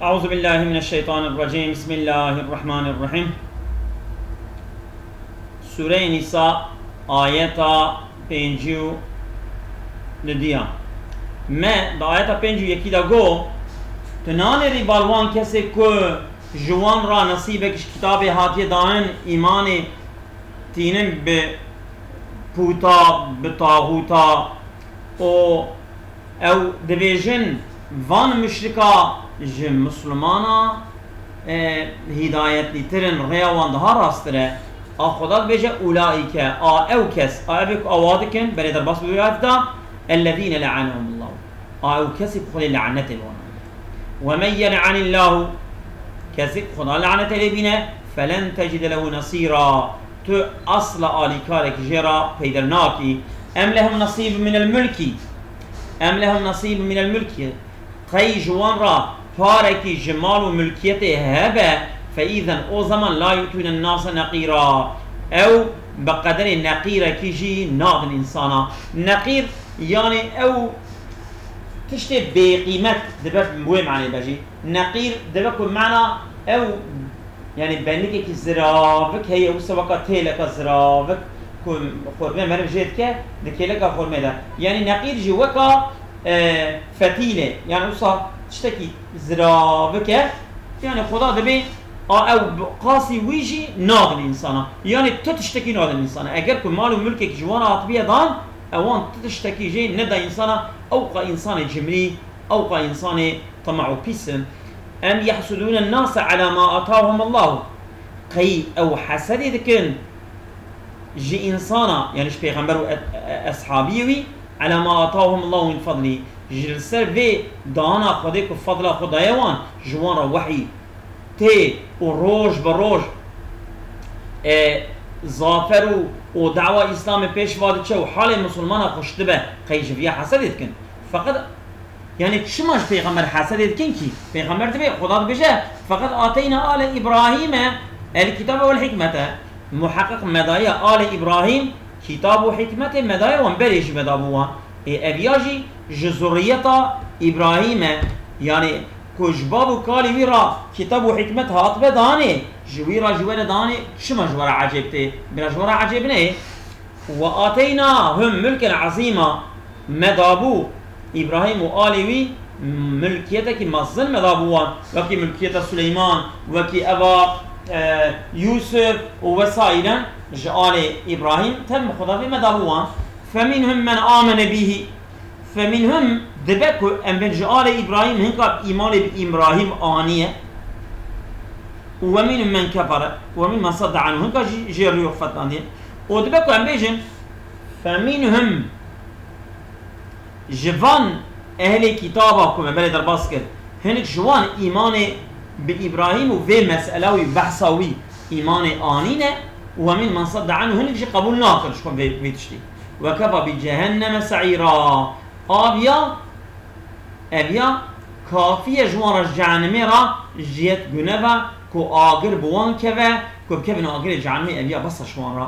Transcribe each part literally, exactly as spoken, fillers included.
Euzu billahi mineşşeytanirracim. Bismillahirrahmanirrahim. Sûreyê Nîsa, ayeta pêncî û dudiya. Me di ayeta pêncî û yekî de got, tu nanêrî bal wan kesê ku ji wan re nesîbek ji kitabê hatiye dayîn, îmanê tînin bi pûta, bi taxûta û ew dibêjin, van muşrika ji Mislimana, e, hîdayetlîtir in, rêya wan daha rasttir e. A Xweda dibêje, ulaîke, a ew kes, a ev ê ku awa dikin, berê derbas bi wê ayetê de, ellezîne le'anehumullahu. A ew kesî ku Xwedê lanetê li wan anî. Ve men yel'anillahu, kesî ku Xweda lanetê lê bîne, felen tecide lehu nesîra. Tu asla alîkarekî jê re peyder nakî. Em lehum nesîb minel mulkî. Em lehum nesîb minel mulkî. Qey ji wan re parekî ji mal û mulkiyetê hebe, feîzen o zaman la yu'tûnen nase neqîra. Ew bi qederê neqîrekî jî nadin însana. Neqîr, yanî ew tiştê bêqîmet dibe, bi wê manê be jî. Neqîr dibe ku mana ew, yanî benikekî ziravik heye, wisa weka têleka ziravik ku xurmê meriv jê dike, di kêleka xurmê de. Yanî neqîr jî weka, e, fetîlê, yanî wisa tiştekî ziravik e. Yanî Xweda dibê a ew bi qasî wî jî nadin însana. Yanî tu tiştekî nadin însana. Eger ku mal û mulkek ji wan hatibiye dan, ewan tu tiştekî jê neda însana, ewqa însanê cimrî, ewqa însanê temaû pîs in. Em yehsudûne nase ala ma atahum Allahu. Qey ew hesedê dikin ji însana, yanî ji pêxember û e-, e-, eshabiyê wî, ala ma atahum Allahu min fadlî, ji li ser vê dana Xwedê ku fadla xwe daye wan, ji wan re wehî tê û roj bi roj, e, zafer û, û dawa Îslamê pêş va diçe û halê misilmana xweş dibe, qey ji viya hesedê dikin. Feqet, yanî çima ji pêxember hesedê dikin kî? Pêxember dibê, Xweda dibêje, feqet ateyna ale Îbrahîme el kitabe wel hikmete. Muheqeq me daye alê Îbrahîm kitab û hikmetê me daye wan, berê jî me dabû wan. Ê ev ya jî ji zurriyeta Îbrahîm e. Yanî ku ji bav û kalê wî re kitab û hikmet hatibe danê, ji wî re jî were danê, çima ji we re ecêb tê? Bira ji we re ecêb neyê. Ve ateynahum mulken azîma, me dabû Îbrahîm û alê wî mulkiyetekî mezin me dabû wan, wekî mulkiyeta Suleyman, wekî eva, e, Yûsif û wesaîre ji alê Îbrahîm, tev me Xweda vê me dabû wan. Feminhum men amene bîhî. Feminhum dibe ku em bên ji alê Îbrahîm hinka îmanê bi Îbrahîm aniye. Û weminhum men kefere, weminhum men sadde anhu, hinka jî jê rûyê xwe fetlandiye. Û dibe ku em bêjin, feminhum, ji van ehlê kitaba ku me berê derbas kir, hinek ji wan îmanê bi Îbrahîm û vê mesela wî, behsa wî, îmanê anîne, û weminhum men sadde anhu, hinek jî qebûl nakin ji xwe vê, vê tiştî. Ve kefa bi cehenneme se'îra. Aviya, eviya kafî ye ji wan re ji cehennemê re, ji yet gune ve ku agir bi wan keve, ku bikevin agirê cehennemê, eviya bes e ji wan re.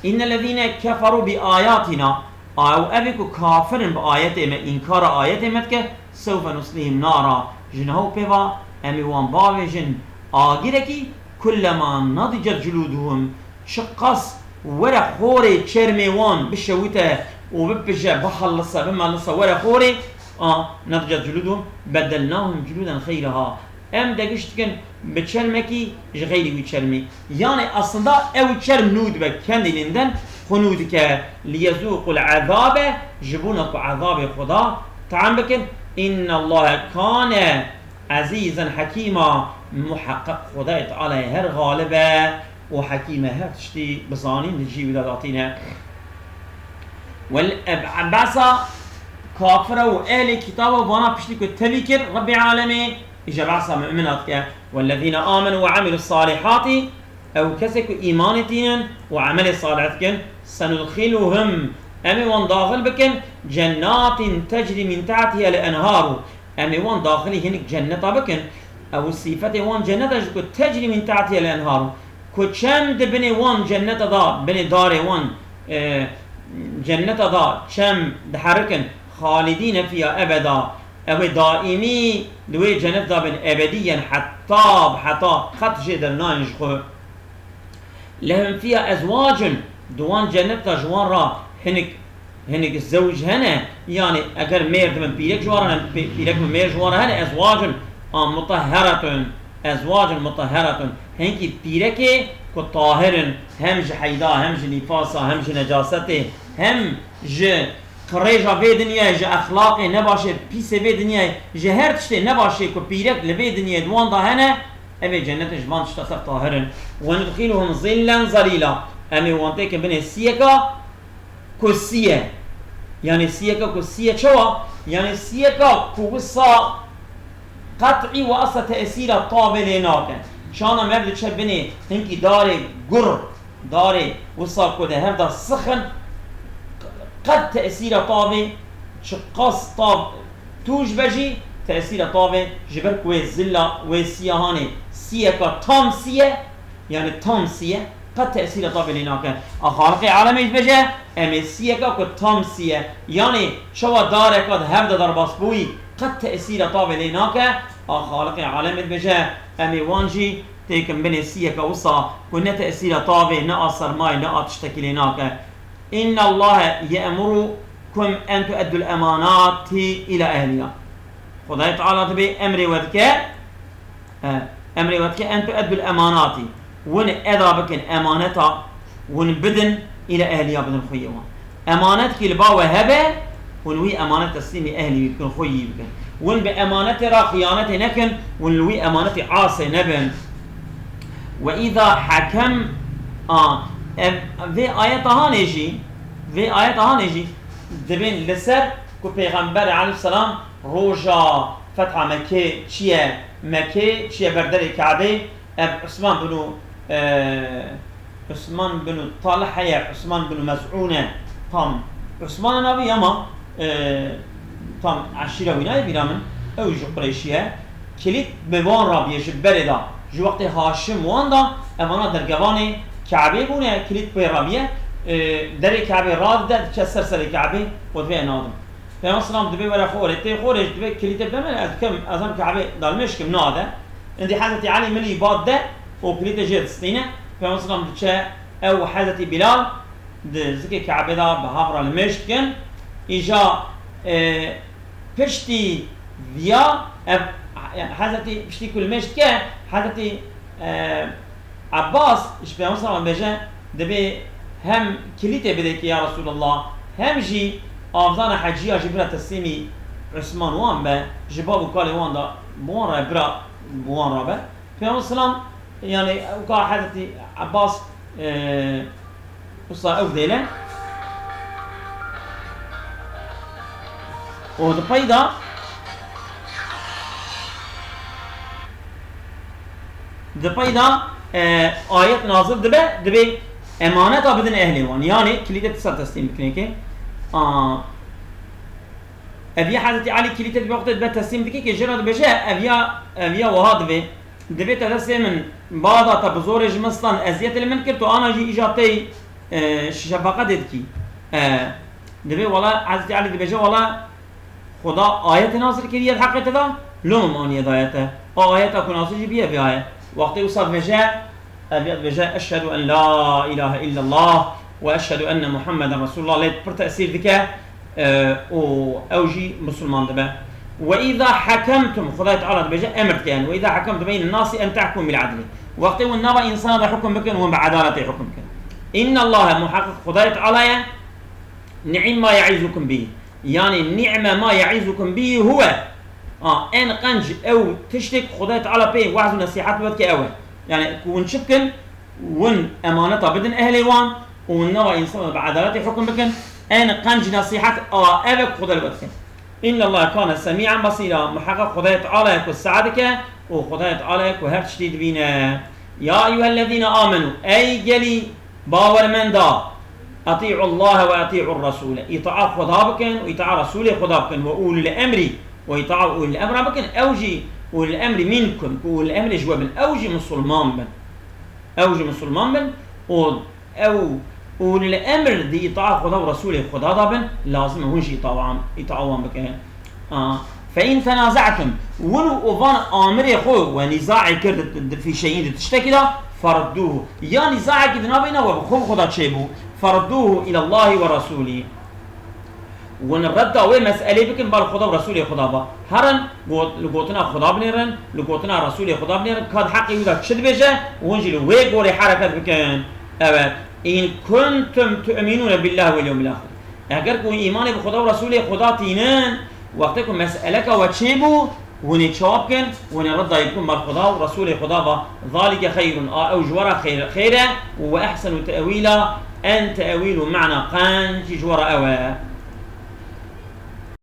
Înnellezîne keferû bi ayatîna, a ew evê ku kafir in bi ayetê me, înkara ayetê me dike, sewfe nuslîhim nara, ji niha û pê ve em ê wan bavêjin agirekî, kullema nadicet culûduhum, çiqas were xorê çermê wan bişewite û bipije, bihellise, bimelise, were xorê, a, nadicet culûduhum, bedelnahum culûden xeyraha. Em degişt dikin bi çermekî ji xeyrî wî çermî. Yanî aslında ew çerm nû dibe, kendilinden xwe nû dike. Liyezûqul ezabe, ji bona ku ezabê Xweda team bikin. Înnallahe kane ezîzen hekîma, muheqeq Xwedayê Teala her xalib e û hekîm e, her tiştî bi zanîn li cî wî de datîne. Wel, ev behsa kafira û ehlê kitaba vana piştî ku tevî kir Rebbê alemê, îja behsa mumina dike. Wellezîne amenu ve amilus salihati, ew kesê ku îmanê tînin û emelê salih dikin, senudxiluhum, em ê wan daxil bikin, cennatin tecrî min tehtihel enharu, em ê wan daxilî hinek cenneta bikin. Ew sîfetê wan cenneta ji ku tecrî min tehtihel enharu, ku çem di binê wan cenneta da, binê darê wan, e, cenneta da çem diherikin, xalidîne fiha ebeda, Ew ê daîmî di wê cennet de bin, ebedî, yên heta bi heta qet jê dernayên ji xwe. Lehum fîha ezwacun, di wan cennet de ji wan re hinik, hinik zewc hene, yanî eger mêr dibin pîrek ji wan re hene, pî-, pîrek bi mêr ji wan re hene, ezwacun, a, mutehheretun, ezwacun mutehheretun, hinkî pîrekê ku tahir in, hem ji heyda, hem ji nîfasa, hem ji necasetê, hem ji qirêja vê dinyayê, ji exlaqê nebaşê, pîsê vê dinyayê, ji her tiştê nebaşê ku pîrek li vê dinyayê di wan de hene, ev ê cennetin ji van tişta ser tahir in. Ve nudxiluhum zillen zalîla. Em ê wan têkin binê siyeka ku siye. Yanî siyeka ku siye çawa? Yanî siyeka ku wisa qet'î û asla tesîra tavê lê nake. Çana mev diçe binê hinkî darê gur, darê wisa ku di hev de six in, qet tesîra tavê, çiqas tav tûj be jî, tesîra tavê ji ber ku wê zilla, wê siya hanê, siyeka tam siye, yanî tam siye, qet tesîra tavê lê nake. A Xaliqê alemê dibêje, em ê siyeka ku tam siye, yanî çawa dareka di hev de derbas bûyî, qet tesîra tavê lê nake. A Xaliqê alemê dibêje, em ê wan jî têkin binê siyeka wisa ku ne tesîra tavê, ne a sermayê, ne a tiştekî lê nake. Innallahe ye'murukum en tu'eddul emanati ila ehliha. Xwedayê Teala dibê emrê we dike, e, emrê we dike en tu'eddul emanati. Win eda bikin emaneta, win bidin ila ehliha, bidin xweyê wan. Emanetkî li ba we hebe, hûn wî emanet teslîmî ehlî wî bikin, xwe yî bikin. Hûn bi emanetê re xiyanetê nekin, hûn li wî emanetî asê nebin. Ve îza hekem, a, ev, vê ayeta hanê jî, vê ayeta hanê jî dibên li ser ku Pêxember aleyhisselam roja fetha Mekkê çiye, Mekkê çiye ber derê Kabê, Ev Usman bin, e, Usman bin Talha ye, Usman bin Mez'un e. Tam Usman navî ama, e, tam eşîra wî nayê bîra min. Ew ji Qureyşî ye. Kilît bi wan re bûye ji berê de. Ji wextê Haşim wan da, evana dergevanê Kabê bûne, kilît pê re bûye. E, derê Kabê radide, diçe ser serê Kabê, û divê nadim. Peyxember selam dibê were xorê, tê xorê jî dibê kilîtê bide min, ez dikim, ez em Kabê dalmêş kim, nade. Îndî Hezretî Elî milî bad de û kilîtê jê distîne. Peyxember selam diçe, ew Hezretî Bilal di zikê Kabê de bi hev re limêş dikin. Îja, e, piştî viya, ev, Hezretî piştî ku limêş dike, Hezretî, e, Ebbas ji Peyxember selam bêje, dibê hem kilîtê bidekî ya Resulallah, hem jî avdana heciya jî bira teslîmî Usman wan be, ji bav û kalê wan da bi wan re bira bi wan re be. Peyxember selam, yanî, weka Hezretî Ebbas, e, Wisa ew dêle. Û di pey de, di pey de, e, ayet nazil dibe, dibê emaneta bidin ehlê wan. Yanî kilîtê tisa teslîm bikin êkê. A, ev ya Hezretî Elî kilîtê dibe wextê dibe teslîm dike ke jê re dibêje, ev ya, ev ya wiha divê. Dibê te destê min bada te bi zorê ji min stand, eziyetê li min kir, tu ana jî îja tey, e, şefaqetê dikî. E, dibê wala, Hezretî Elî dibêje, wala Xuda ayetê nazil kiriye di heqê te de, lo min aniye daye te. A ayeta ku nazil jî biye vê aye. Wextê wisa dibêje, ev ya dibêje, "Eşhedû en la îlahe illallah we eşhedû enne Muhammeden Resûlullah", lê pir tesîr dike. E, û ew jî misilman dibe. "Ve îza hekemtum", Xwedayê Teala dibêje, emir dike, yani, "Ve îza hekemtum beyne nasi en tehkum bil adli." Wextê hûn nava însana de hukum bikin, hûn bi edaletê hukum bikin. "Innallahe", muheqqiq Xwedayê Teala ye, "ni'ma ye'izukum bih." Yani, "ni'me ma ye'izukum bih huve." A, en qenc ew tiştek Xwedayê Teala pê wehz û nesîhet we dike ew e. Yani, ku hûn çi bikin? Win emaneta bidin ehlê wan û win nava însanan bi edaletê hukum bikin. En qenc nesîhet a ev e ku Xuda li we dikin. Înne Allahe kane semî'en basîra. Muheqeq Xudayê Teala ye ku seh dike û Xudayê Teala ye ku her tiştî dibîne. Ya eyyuhellezîne amenû. Ey gelî bawermenda. Etî'ullahe ve etî'ur resûle. Îtaa Xuda bikin û îtaa Resûlê Xuda bikin. Ve ulil emrî. Ve îtaa ulil emra bikin. Ew jî ulil emrî mînkum. Ku ulil emrê ji we bin. Ew jî misilman bin. Ew jî misilman bin û ew ulil emr di îtaa Xuda û Resûlê Xuda de bin, lazim e hûn jî îtaa wan, îtaa wan bikin. A, فَاِنْ تَنَازَعْتُمْ، win û van amirê xwe we nîzaê kir di, di fî şeyîn di tiştekî de, فَرُدُّوهُ، ya nîzaekî di navê ne we bi xwe bi xwe de çêbû, فَرُدُّوهُ اِلَى اللّٰهِ وَرَسُولِهِ. Win redda wê meselê bikin bal Xuda û Resûlê Xuda ba. Herin got-, li gotina Xuda binêrin, li gotina Resûlê Xuda binêrin, ka di heqê wî de çi dibêje, win jî li wê gorê hereket bikin. Evet. اِنْ كُنْتُمْ تُؤْمِنُونَ بِاللّٰهِ وَالْيَوْمِ الْآخِرِ. Eger ku îmanê bi Xuda û Resûlê Xuda tînin, wextê ku meseleka we çêbû, hûn ê çawa bikin? Hûn ê redayî bikin ber Xuda û Resûlê Xuda ve. ذَٰلِكَ خَيْرٌ، a ew ji we re xêr, xêr e, û وَأَحْسَنُ تَأْوِيلًا، en tewîl û mena qenc jî ji we re ew e.